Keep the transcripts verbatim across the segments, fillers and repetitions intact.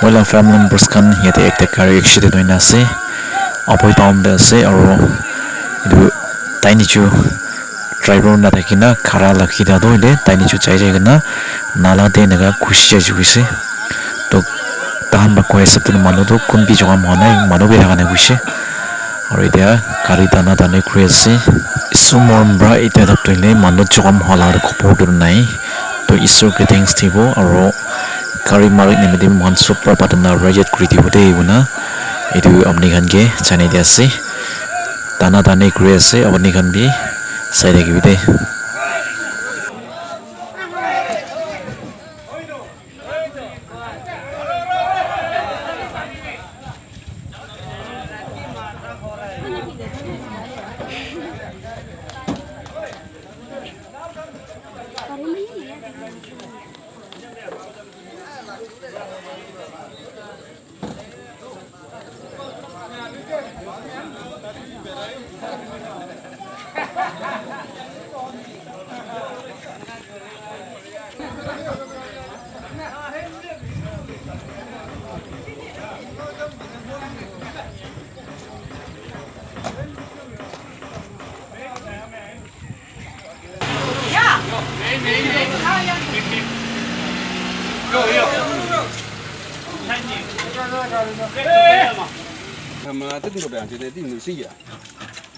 Moi la family members khan yate ekta gari accident hoina ase. Aboi town te ase aro etu tai nichu driver nathaki na khara lakhi da toh hoile tai nichu jai jai kena nala te eneka ghusi jai jai hoise. Toh tahan para koi hisab te manu toh kun bi jogam hwa nai, manu bi thaka nai hoise. Aro etia gari tana tani kuri ase. Isu morom para etia tak toh hoile manu jogam hwa la khobor tu nai. Toh Isor ke thanks dibo aro gari malik nimite moikhan sob para patana rajat kuri dibo de koina etu apni khan ke janai dia ase. Tana tani kuri ase, apni khan bi sai thakibi de. Kama tin ko bang tin tin si ya.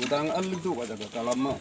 Udang alu tu wa da ka lama.